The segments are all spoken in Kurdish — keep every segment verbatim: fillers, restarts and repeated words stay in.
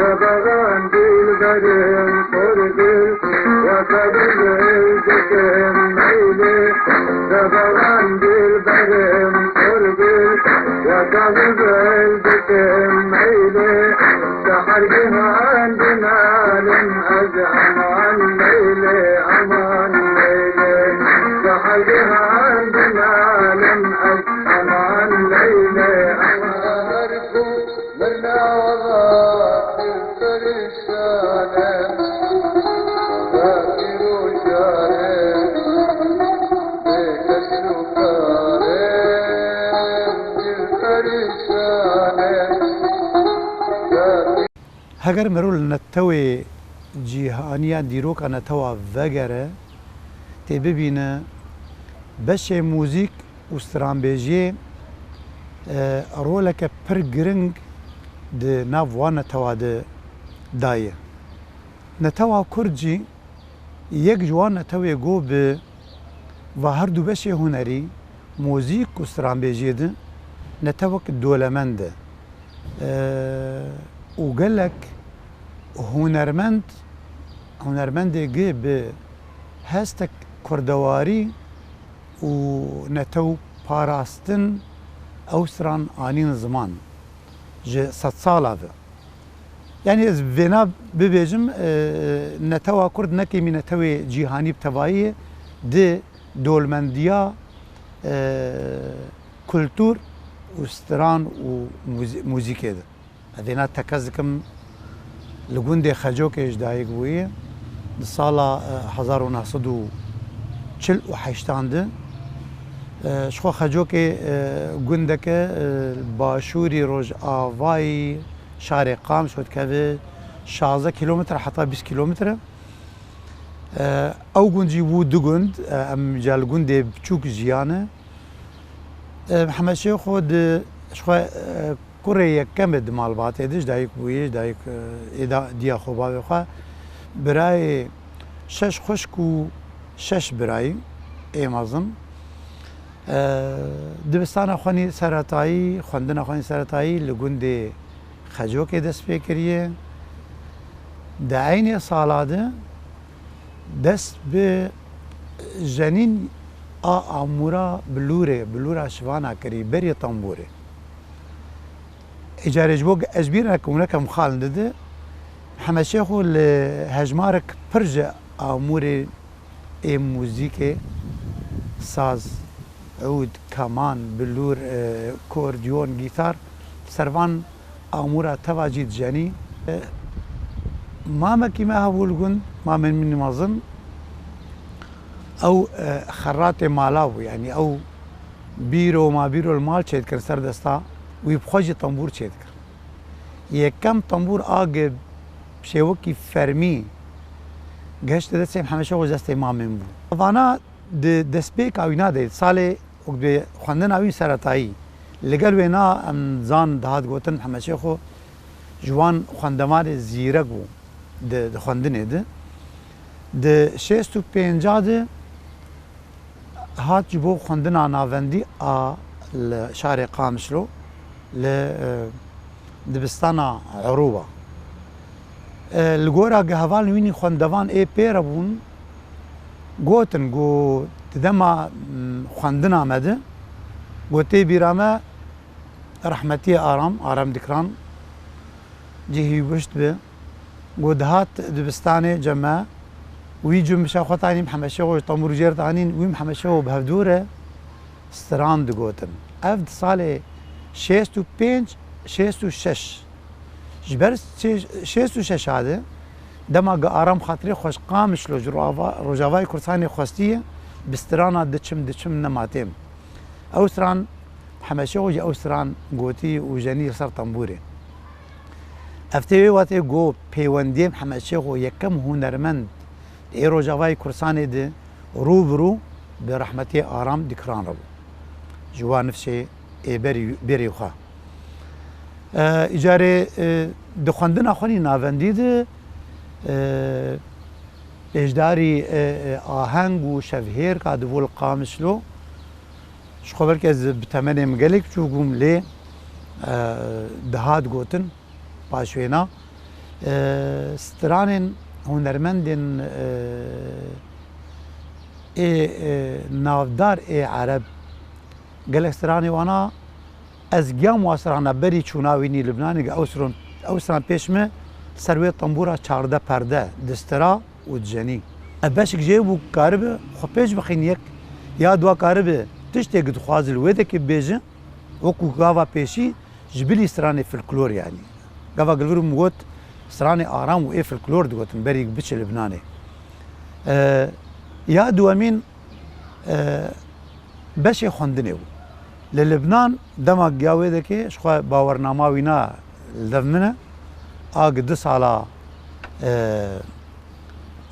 Severim dilberim sordur, ya severim dikim meyli. Severim dilberim sordur, ya severim dikim meyli. Seher gihan dinalim ez aman meyli, aman meyli. Seher gihan dinalim ez aman meyli, aman. Heger mero li netewê cîhaniya dîroka netewa vegere, tê bibîne beşê muzîk û stranbêjiyê, e, roleke pir giring di nav wan netewa de daye. Netewa Kurd jî yek ji wan netewê go bi va her du beşê hunerî, muzîk û stranbêjiyê de netewek dolemend e. E, û gelek hunermend, hunermendê gi bi hestek kurdewarî û netew parastin ew stran anîn ziman ji sedsala ve. Yanî ez vêna bibêjim, e, netewa Kurd ne kêmî netewê cîhanî bi tevayî ye di dolmendiya, e, kultur û stran û muzî-, muzîkê de. Ez vêna tekez dikim, li gundê Xecokê ji dayik bûye. Di sala, e, hezar û neh sed û çil û heştan de, e, ji xwe Xecokê, e, gundeke, e, başûrî rojavayî şarê Qamişlo dikeve, şazdeh kîlometre heta bîst kîlometre. E, ew gund jî bû du gund, e, em ca li gundê biçûk jiyane. E, Mihemed Şêxo di, ji xwe, e, kurê yekemê di malbatê de, ji dayik bûye, ji dayik, e, êda diya xwe bavê xwe. Birayê şeş xwişk û şeş birayî ê mezin. E, dibistana xwe nî seretayî, xwendina xwe nî seretayî li gundê Xecokê dest pê kiriye. Di eynê sala de dest bi jenîn a amûra bilûrê, bilûra şivana kirî, berî tembûrê. Îcarê ji bo ez bîr nekim, nekem xal didi. Mihemed Şêxo li hejmarek pir ji amûrê ê muzîkê, saz, ûd, keman, bilûr, e, kordiyon, gîtar, ser van amûra teva jî dijenî. E, mamekî me hebû li gund, mamên min mezin, ew, e, xeratê mala bû, yanî ew bîro, ma bîro li mal çêdikir ser desta, wî bi xwe jî tembûr çêdikir. Yekem tembûr a ge şêwekî fermî gehişte destê Mihemed Şêxo ji destê mamên bû. Vana di destpêka wîna de, salê wek bi xwendina wî seretayî, li gel wêna em zan dihat gotin Mihemed Şêxo ji wan xwendevanê zîrek bû di, di xwendinê de. Di şêst û pênca de hat ji bo xwendina navendî a li şarê Qamişlo, li, e, dibistana Erûba. E, li gora gi hevalên wî nî xwendevan ê pê re bûn, gotin, got, di dema, m, xwendina me de, got, tê bîra me rehmetiyê Aram, Aram Dikran, cihê wî bihişt bi. Got dihat dibistanê cem me, wî cumbişa xwe tanî Mihemed Şêxo ji tembûr jêr danîn, wî Mihemed Şêxo bi hevdû re stran digotin. Ev di salê şêst û pênc, şêst û şeş. Ji ber şê-, şêst û şeş a de, dema gi Aram xatirê xwe ji Qamişlo ji Rojava-, Rojavayê Kurdistanê xwestiye, bi strana diçim, diçim nema têm. Ew stran Mihemed Şêxo jî ew stran gotî û jenî li ser tembûrê. Ev tê wê wextê ku pêwendiyê Mihemed Şêxo, yekem hunermend ê Rojavayê Kurdistanê, di rû bi rû bi rehmetê Aram Dikran re bû. Ji wan nifşê ê berî, berî xwe. E, îcarê, e, di xwendina xwe nî navendî di, e, pêşdarî, e, e, aheng û şevhêrka di bo li Qamişlo. Ji xwe belkî ez bi temenê min gelek biçûk bûm, lê, e, dihat gotin paşwêna, e, stranên hunermendên, e, ê, e, navdar ê ereb, gelek stranê wana ez giyam wa strana berî çûna wî nî Libnanê, ew stran, ew stran pêş min ser wê tembûra çardeh perde distira û dijenî. Ev beşek jê bû karibe xwe pêş bixîn yek, ya dua karibe tiştê ku dixwaze li wê dekê bibêje, wekû gava pêşî ji bilî stranê folklor, yanî gava gilvir min got stranê aram û ê folklor digotin berî biçe Libnanê. E, ya duwemîn, e, beşê xwendinê bû. Li Libnan dema giya wê dekê ji xwe bawernama wîna li dev min e. A gi du sala, e,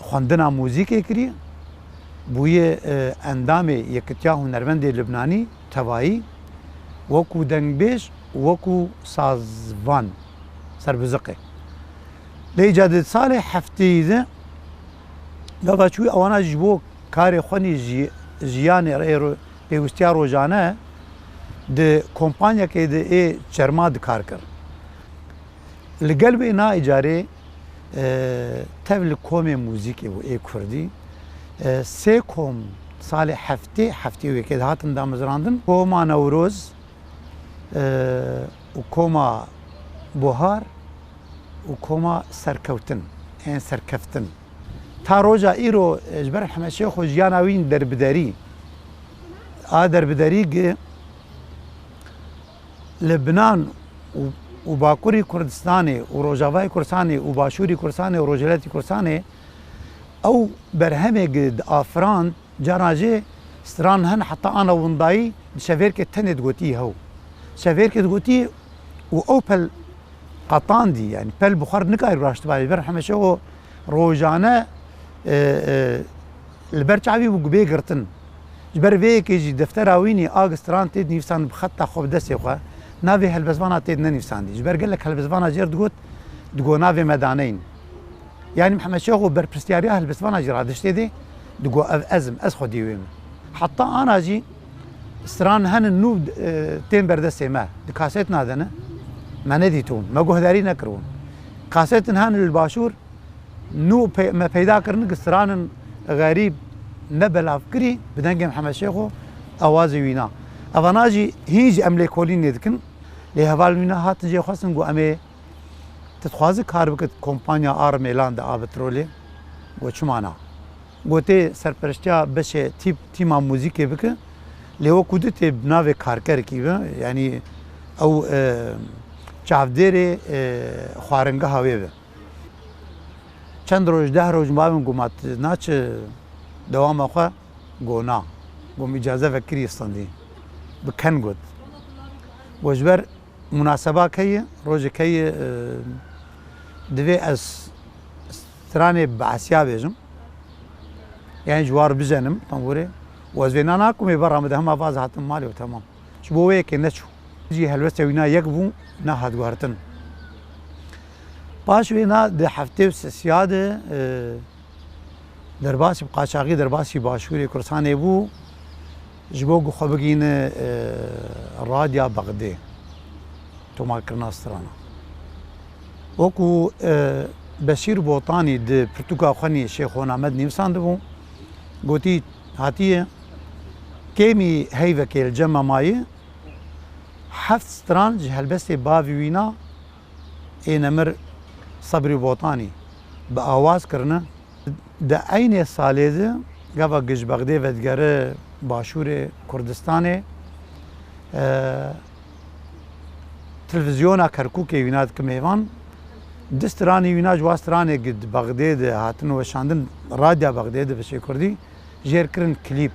xwendina muzîkê kiriye. Bûye, e, endamê Yekitiya Hunermendê Libnanî tevayî, wekû dengbêj, wekû sazvan, serbiziqê. Lê îca di salê heftêyî de gava çûyî ewana ji bo karê xwe nî ji-, jiyanê rê ro-, pêwistiya rojane di kompanyekê de ê çerma dikar kir. Li gel wê na îcarê, e, tev li komê muzîkê bû ê kurdî. E, sê kom salê heftê, heftê û yekê dihatin damezrandin. Koma Newroz, e, û koma Buhar û koma Serkewtin, ên Serkeftin. Ta roja îro, e, ji ber Hemed Şêxo jiyana wî derbederî, a derbiderî gi Libnan û, û Bakurî Kurdistanê û Rojavayê Kurdistanê û Başûrî Kurdistanê û Rojhilatî Kurdistanê ew berhemê gi diafirand, cara jê stran hin heta ana windayî di şevêrkê tenê digotî hew. Şevêrkê digotî û ew pel qetandî, yanî pel bi xwe re nikarî raştibay. Ji ber hemîşe o rojane, e, e, li ber çavî bû bê girtin. Ji ber vê yekê jî deftera wî nî a gi stran tê dinivîsan bi xeta xwe bi destê xwe. Navê helbestvana tê dinenivîsandî. Ji ber gelek helbestvana jê re digot, digo navê me daneyin. Yanî Mihemed Şêxo berpirsiyariya helbestvana jî radiştê dê, digo ev ez im, ez xwedî wê me. Heta ana jî stran henin nû, e, tên ber destê me, di kasetna de ne. Me nedîtibûn, me guhdarî nekiribûn. Kasetin henin li başûr nû pe-, me peyda kirin, ki stranin xerîb ne belavkirî, bi dengê Mihemed Şêxo, awazê wîna. Evana jî hîn jî em lêkolînê dikin. Lê hevalên wîna hatin jê xwestin, got, em ê Tu dixwazî kar bikit kompanya a rimêlan de a petrolê? Got, çima na? Got, tê serpereştiya beşê tîp, tîma muzîkê bike. Lê wekû di tê bi navê karkerekî be. Yanî ew, e, çavdêrê, e, xwaringeha wê be. Çend roj, deh roj mabin, got, ma tu naçi dewama xwe? Got, na. Got, min îcaze vekirî standî. Bi ken got. Got, ji ber Munaseba keyî, rojê keyî, e, divê ez stranê bi Esya bêjim. Yanî ji war bijenim, tam gorê. Û ez vê na nakim, ê berra min de hema vaz hatim malê û temam. Ji bo wê yekê neçû. Jî helwestê wîna yek bû, nehat guhertin. Paş wê na di heftê û sisiya de, e, Derbasî bi qaçaxî derbasî Başûrê Kurdistanê bû, ji bo ku xwe bigihîne, e, Radya Bexdê, tomarkirina strana. Wekû, e, Beşîr Botanî di pirtûka xwe nî Şêxoname de nivîsandibû, gotî hatiye, kêmî heyvekê li cem me maye, heft stran ji helbestê bavî wîna ê nemir Sebrî Botanî bi awaz kirine. Di eynê salê de gava ji Bexdê vedigere Başûrê Kurdistanê, e, televîzyona Kerkûkê wîna dike mêvan. Du stranî wîna ji wa stranê gi di Bexdê de hatin weşandin, Radya Bexdê de bi şê kurdî jêr kirin klîp.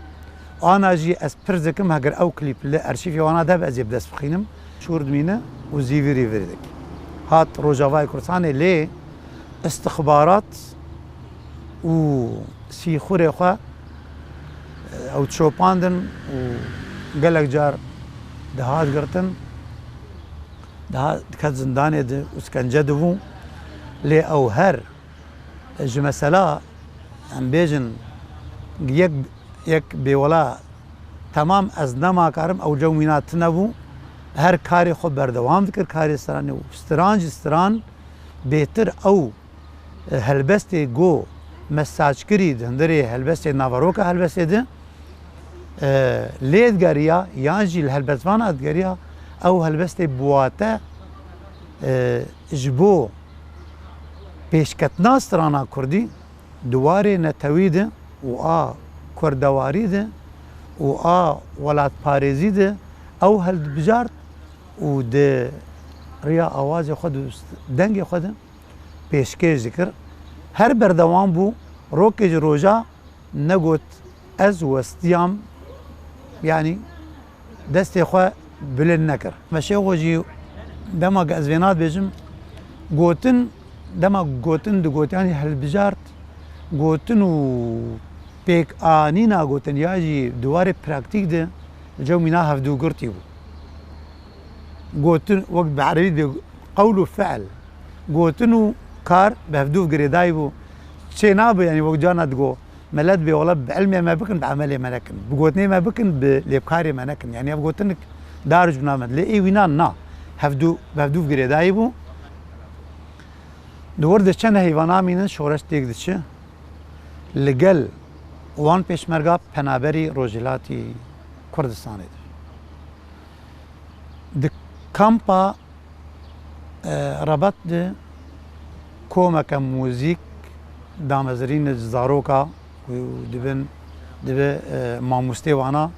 Ana jî ez pir dikim, heger ew klîp li arşîvê wana de be, ez ê bi dest bixînim. Şûr dimîne û zîvirî vir dike. Hat Rojavayê Kurdistanê lê istixbarat û sîxurê xwe, e, ew diçopandin û gelek car dihat girtin, dihat diket zindanê de û îşkence dibû. Lê ew her ji mesela, em bêjin, yek, yek bêwela, temam, ez nema karim, ew cem wîna tune bû. Her karê xwe berdewam dikir, karê stranê û stran ji stran bêtir ew, e, helbestê go me saçkirî di hundirê helbestê, naveroka helbestê de, e, lê digeriya, yan jî li helbestvana digeriya, ew helbestê biwate, e, ji bo pêşketina strana kurdî di warê netewî de û a kurdewarî de û a welatparêzî de ew hildibijart û di riya awazê xwe de û dengê xwe de pêşkêş dikir. Her berdewam bû, rokê ji roja negot ez westiyam, yanî destê xwe bilind nekir. Meşêxo jî dema ku ez vêna dibêjim, gotin, dema gotin digot, yanî hilbijart, gotin û pêkanîna gotin ya jî di warê praktîk de li cem wîna hevdûgirtî bû. Gotin, wek bi erebî dibê qewl û fi'l. Gotin û kar bi hevdûv girêdayî bû. Çê nabe, yanî wek carna digo, milet bê wela bi ilmê me bikin, bi emelê me nekin. Bi gotinê me bikin, bi lêvkarê me nekin. Yanî ev gotinik dar ji nav me. Lê ê wîna na. Hevdû, bi hevdûv girêdayî bû. Di wir de çend heyvana mînin şoreş têk diçi. Li gel wan pêşmerga penaberî Rojhilatî Kurdistanê de. Di kampa, e, Rebat de komeke muzîk damezirîne ji zaroka û dibin, dibe, e, mamostê wana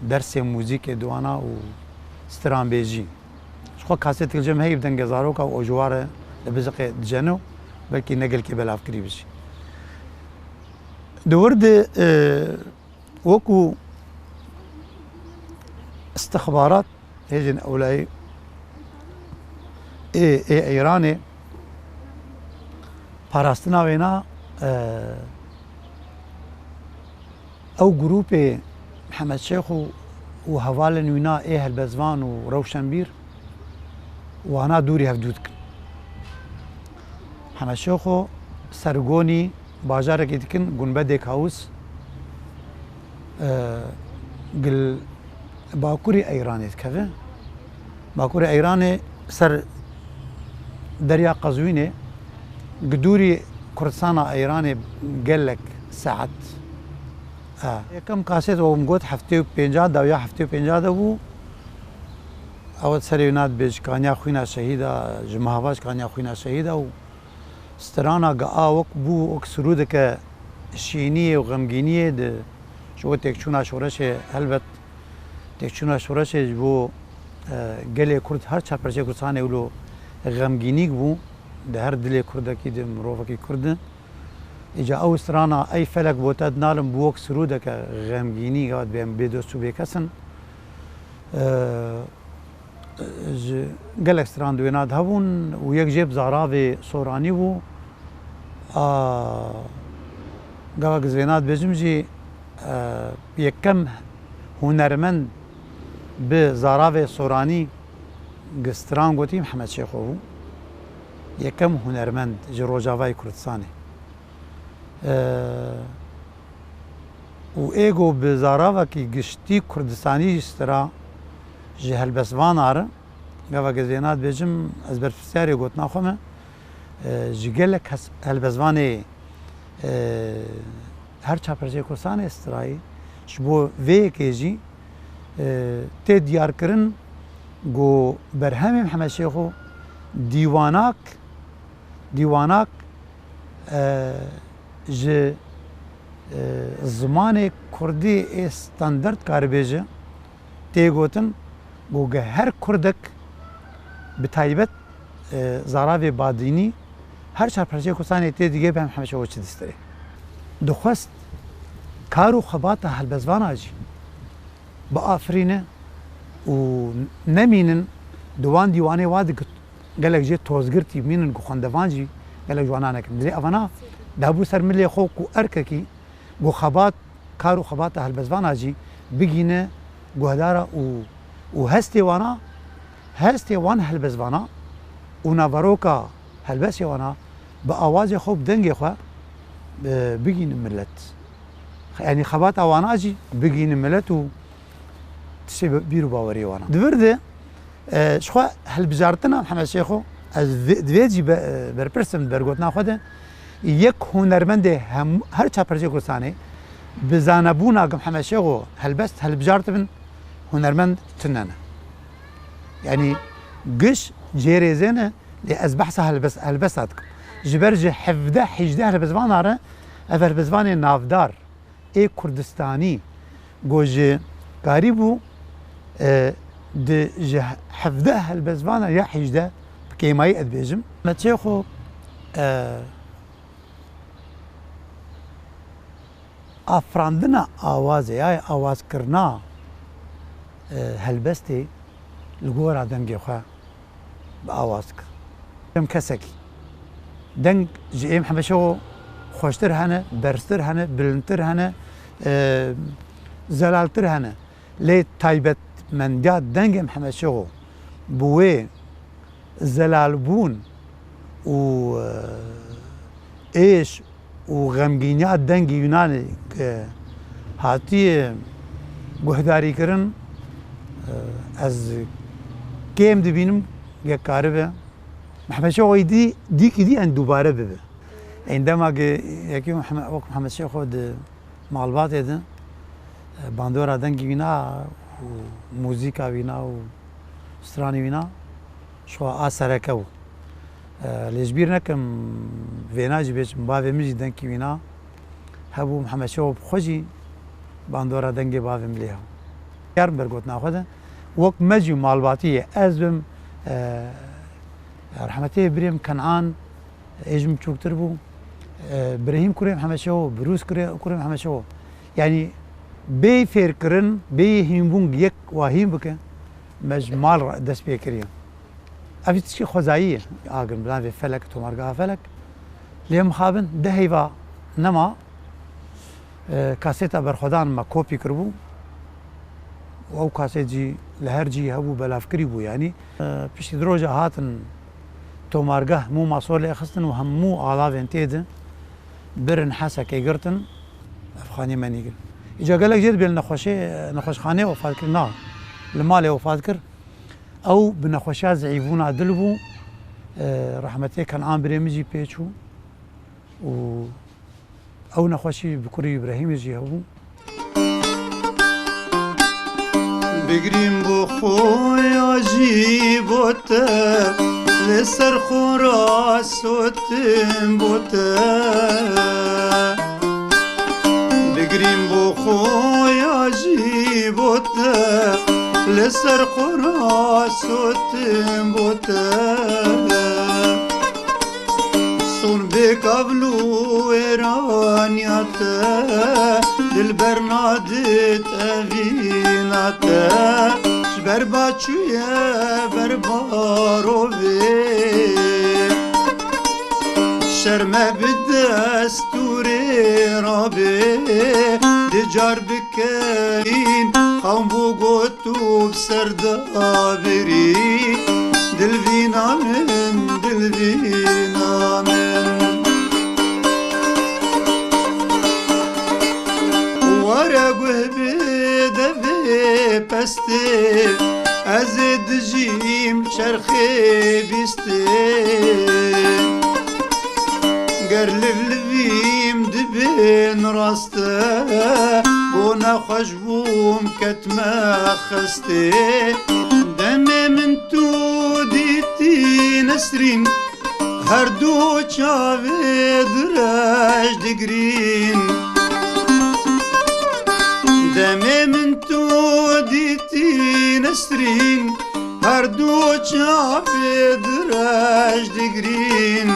dersê muzîkê diwana û stranbêjî. Ji xwe kasetek li cem heyî bi dengê zaroka û ojuware li biziqê diceno, belkî ne gelkî belavkirî bi jî. Di wir de, e, wekû istixbarat hêjên ewlayî ê, ê Îranê parastina wêna, e, ew grûpê Mihemed Şêx û, û hevalên wîna ê helbestvan û rewşenbîr wana dûrî hevdû dikin. Mihemed Şêxo sergonî bajarekê dikin, Gunbedê Kawis, e, gil bakurî Eyranê dikeve. Bakurê Eyranê ser Derya Qezwînê, gi dûrî Kurdistana Eyranê gelek saet. E, yekem kaset û min got heftê û pênca de, ya heftê û pênca de bû. Ew serê wîna dibêj kaniya xwîna şehîda, ji mehava ji kaniya xwîna şehîda û strana gi a wek bû, wek sirûdeke şîniyê û xemgîniyê di, ji bo têkçûna şoreşê, helbet têkçûna şoreşê ji bo, e, gelê Kurd, her çar perçeyê Kurdistanê wilo xemgînîk bû, di her dilê Kurdekî de mirovekî Kurd e. Îca ew strana ey felek bo te dinalim bû wek sirûdeke xemgînî, ya dibê em bêdost û bêkes in. E, ji gelek stran di wêna de hebûn û yek jê bi zaravê soranî bû. A, gava gi zêna dibêjim jî, e, yekem hunermend bi zaravê soranî gi stran gotî Mihemed Şêxo bû. Yekem hunermend ji Rojavayê Kurdistanê. E, û ê go bi zaravekî giştî Kurdistanî jî stira ji helbestvana re, gava gezêna dibêjim, ez berpirsiyarê gotina xwe me, e, ji gelek hes-, helbestvanê, e, her çar perçeyê Kurdistanê stirayî, ji bo vê yekê jî, e, tê diyarkirin ku berhemê Mihemed Şêxo dîwanak, dîwanak, e, ji, e, zimanê kurdî ê standard karibêje tê gotin, ku gi her kurdek bi taybet, e, zaravê badînî her çar perçeyê Kurdistanê tê digê bi Mihemed Şêxo çi distirê. Dixwest kar û xebata helbestvana jî biafirîne û nemînin di wan dîwanê wa de ku Gelek jê tozgirtî mînin ku xwendevan jî gelek ji wana nekin. Dilê evana dabû ser milê xwe ku erkekî ku xebat, kar û xebata helbestvana jî bigîne guhdara û, û hestê wana, hestê wan helbestvana û naveroka helbestê wana bi awazê xwe, bi dengê xwe, e, bigîne milet. Yanî xebata wana jî bigîne milet û tiştê bi-, bîr û baweriyê wana. Di vir de, e, ji xwe hilbijartina Mihemed Şêxo, ez vê, di vê jî be-, e, berpirs im di bergotina xwe de, yek hunermendê hem, her çar parçeyê Kurdistanê bi zanebûna ku Mihemed Şêxo helbest hilbijartibin, hunermend tune ne. Yanî giş cihê rêzê ne, lê ez behsa helbest-, helbesta dikim. Ji ber ji hevdeh hîjdeh helbestvana re ev helbestvanê navdar ê Kurdistanî ku ji karîbû, e, di ji hevdeh helbestvana ya hîjdeh bi kêmayî ez dibêjim. Me çê xwe, e, afirandina awazê ya awazkirina, e, helbestê li gora dengê xwe bi awaz kir. Em kesekî. Deng ji êm Mihemed Şêxo xweştir hene, berztir hene, bilindtir hene, e, zelaltir hene. Lê taybetmendiya dengê Mihemed Şêxo bi wê zelalbûn û, e, êş û xemgîniya dengê wî nanê ke hatiye guhdarîkirin, e, ez kêm dibînim ke karibe Mihemed Şêxo êdî, dîkî dî en dubare bibe. Ên dema ke yekî Mihemed, wek Mihemed Şêxo di malbatê de, e, bandora dengê wîna û muzîka wîna û stranê wîna ji xwe a sereke bû. E, lê ji bîr nekim, vêna jî bêjim, bavê min jî dengkî wîna hebû, Mihemed Şêxo bi xwe jî bandora dengê bavê min lê hebû. Yar bergotina xwe de, wek me jî malbatî ye, ez bim, e, rehmetê birê min Kenan, ê ji min biçûktir bû, e, Birahîm kurê Mihemed Şêxo, Birûz kurê, kurê Mihemed Şêxo. Yanî bê fêrkirin, bê hînbûn yek wa hîn bike, me ji mal re dest pê kiriye. Ev tişkî xwezayî ye, agir bi navê Felek, Tomargeha Felek. Lê mixabin deh heyva nema, e, kasêta berxwedan me kopî kiribû. Û ew kasêt jî li her cî hebû, belavkirî bû yanî. E, piştî di roja hatin tomargeh, hemû masor lê xistin û hemû alavên tê de birin Hesekê girtin, ev xanî me nîgirin. Îca gelek jê dibê li nexweşê, nexweşxanê wefat kir, na, li malê wefat kir. Ew bi nexweşiya zîîfbûna dil bû. E, rehmetê Kenan birê min jî pê çû û ew nexweşî bi kurî Îbrahîmê jî hebû. Bigrîm bo xwe ya jî bo te, li ser xwe ra sotim bo te. Bigrîm bo xwe ya jî bo te, li ser xwe ra sotim bo te. Son bê kavl û wêraniya te, dilber nadit evîna te, ji ber ba çûye ber barovê. Şerme bi destûrê rabê, di car bikevîn, qewm bû got û bi ser da birî, dilvîna min, dilvîna min. Were guh bide vê pestê, ez ê dijîm çerxê bîstê. Ger livlivîm dibên rast e, bona xweş bûm ketme xestê. Demê min tu dîtî Nesrîn, her du çavê dirêj digrîn. Demê min tu dîtî Nesrîn, her du çavê dirêj digrîn.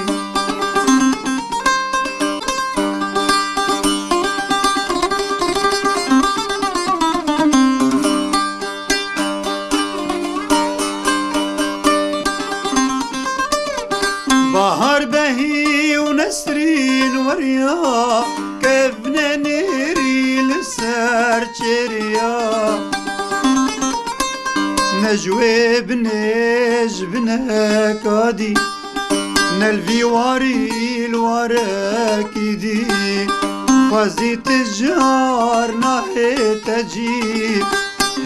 Riya kevne nêrî li ser çêriya. Ne ji wê binê ji bineka dî, ne li vî warî li warekî dî. Xwezî ti car nahête cî,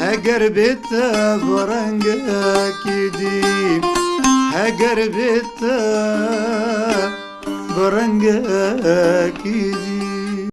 heger bê te bi rengekî dî, heger bê te bi rengekî dî.